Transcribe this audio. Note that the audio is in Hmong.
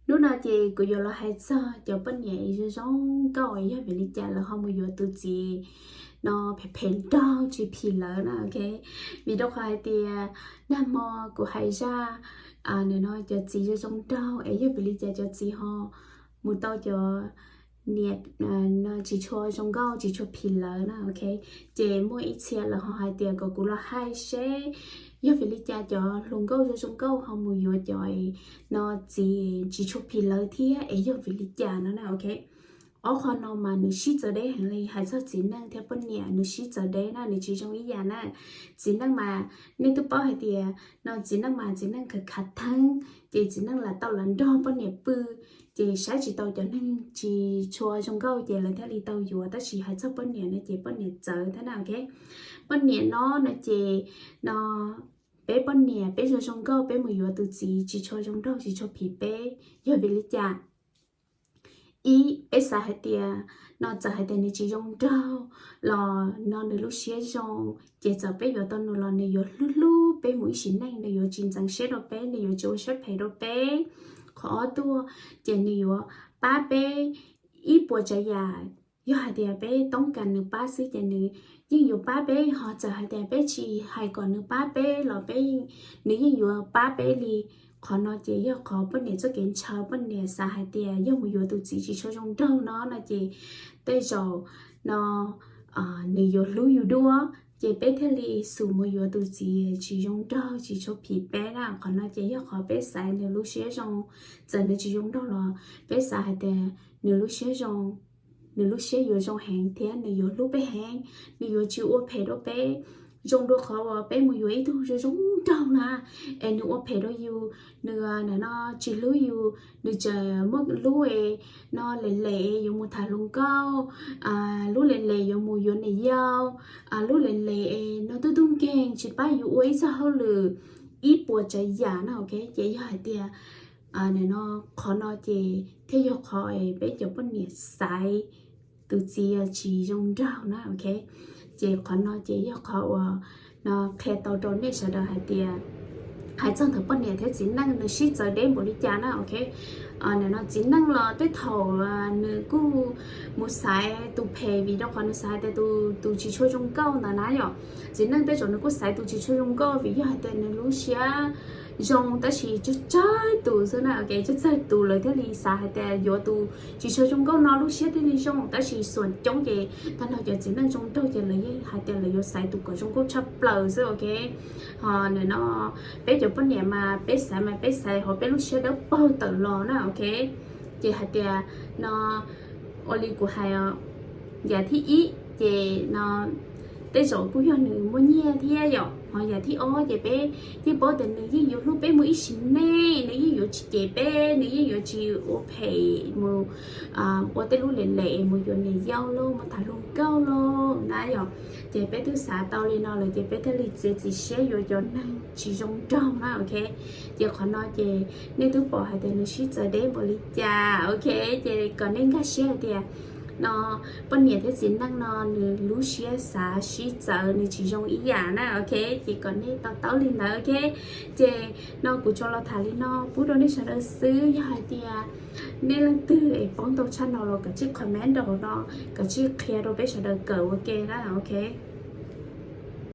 Hnub no ces kuv yuav los hais txog cov poj niam zoo zoo nkauj yog vim li cas lawv ho mus yuav tus txiv no phem phem nraug tsis phim lawv na, ok. Vim rau qhov hais tias nag hmo kuv hais zaj no cov txiv zoo zoo nraug es yog vim li cas cov txiv ho mus tau cov niam no tsis tshua zoo nkauj tsis tshua phim lawv na, ok. Ces muaj ib txhia lawv ho hais tias kom kuv los hais seb yog vim li cas cov hluas nkauj zoo zoo nkauj ho mus yuav cov no txiv tsis tshua phim lawv thiab es yog vim li cas no na, ok. Ob qho no mas nws sib txawv deb heev li, hais txog txiv neej thiab poj niam nws sib txawv deb na, nws tsis zoo ib yam na. Txiv neej mas nej twb paub hais tias no txiv neej mas txiv neej khav khav theeb, ces txiv neej lam tau lam nrog poj niam pw, ces saib tsis tau cov neeg tsis tshua zoo nkauj ces lawv thiaj li tau yuav, tab sis hais txog poj niam no ces poj niam txawv thiab na, ok. Poj niam no no ces no peb poj niam peb zoo zoo nkauj peb mus yuav tus txiv tsis tshua zoo nraug tsis tshua phim peb yog vim li cas? Ib, peb xav hais tias no txawm hais tias nws tsis zoo nraug los no nws lub siab zoo, ces txawm peb yuav tau nws los nws yuav hlub hlub peb mus ib sim neej, nws yuav tsis ntxeev siab rau peb, nws yuav tsis ua siab phem rau peb. Qhov ob tuaj ces nws yuav pab peb ib puas tsav yam. Yog hais tias peb toob kas nws pab xwb ces nws yeej yuav pab peb, ho txawm hais tias peb tsis hais kom nws pab peb los peb, nws yeej yuav pab peb li. Qhov no ces yog qhov poj niam txoj kev ntshaw, poj niam xav hais tias yog mus yuav tus txiv tsis tshua zoo nraug no no ces tej zaum no nws yuav hlub yus dua, ces peb thiaj li xum mus yuav tus txiv tsis zoo nraug tsis tshua phim peb na. Qhov no ces yog qhov peb xaiv nws lub siab zoo, txawm nws tsis zoo nraug los peb xav hais tias nws lub siab zoo, nws lub siab yuav zoo heev thiab nws yuav hlub peb heev, nws yuav tsis ua phem rau peb. Zoo dua qhov uas peb mus yuav ib tug zoo zoo nraug na, es nws ua phem rau yus, nws no tsis hlub yus, nws tseem muab lub es no lem lem yuav mus tham hluas nkauj, lub lem lem yuav mus yuav niam yau, lub lem lem es no tub tub nkeeg tsis pab yus ua ib txoj hauj lwm ib puas tsav yam na, ok. Ces yog hais tias no qhov no ces thiaj yog qhov peb cov poj niam xaiv tus txiv tsis zoo nraug na, ok. Ces qhov no ces yog qhov uas no qhia tau rau nej sawv daws hais tias hais txog ntawm poj niam thiab txiv neej nws sib txawv deb npaum li cas na, ok. Nim no txiv neej los tej thaum nws kuj mus xaiv tus phem vim rau qhov nws xav hais tias tus tsis tshua zoo nkauj ntawd na yom. Txiv neej tej zaum nws kuj xaiv tus tsis tshua zoo nkauj vim yog hais tias nws lub siab zoo, tab sis tsawg tsawg tus xwb na, ok, tsawg tsawg tus lawv thiaj li xav hais tias yuav tus tsis tshua zoo nkauj no lub siab thiaj li zoo, tab sis xuam coob ces tag nrho cov txiv neej zoo nraug ces lawv yeej hais tias lawv yuav xaiv tus kom zoo nkauj tshaj plaws xwb, ok. Ho nim no peb cov poj niam mas peb xaiv mas peb xaiv hauv peb lub siab dawb paug tawm los na, ok. Ces hais tias no ua li kuv hais, yam thib ib ces no tej zaum kuj yog nws muaj nyiaj thiab yom, ho yam thib ob ces peb yeej paub tias nws yeej yuav hlub peb mus ib sim neej, nws yeej yuav tsis cem peb, nws yeej yuav tsis ua phem mus ua tej lub lem lem mus yuav niam yau lauj, mus tham hluas nkauj lauj na yom. Ces peb twb xav tau li no lawm ces peb thiaj li txiav txim siab yuav cov neeg tsis zoo nraug na, ok. Ces qhov no ces nej twb pom hais tias nws sib txawv deb npaum li cas, ok. Ces kom nej nkag siab hais tias no poj niam thiab txiv neej no nws lub siab xav sib txawv nws tsis zoo ib yam na, ok. Ces kom nej to taub li ntawd, ok. Ces no kuv tsuas los tham li no pub rau nej sawv daws xwb, yog hais tias nej leej twg es poob tau tshaj no los kav tsij comment rau hauv no, kav tsij qhia rau peb sawv daws kawm ua ke na, ok.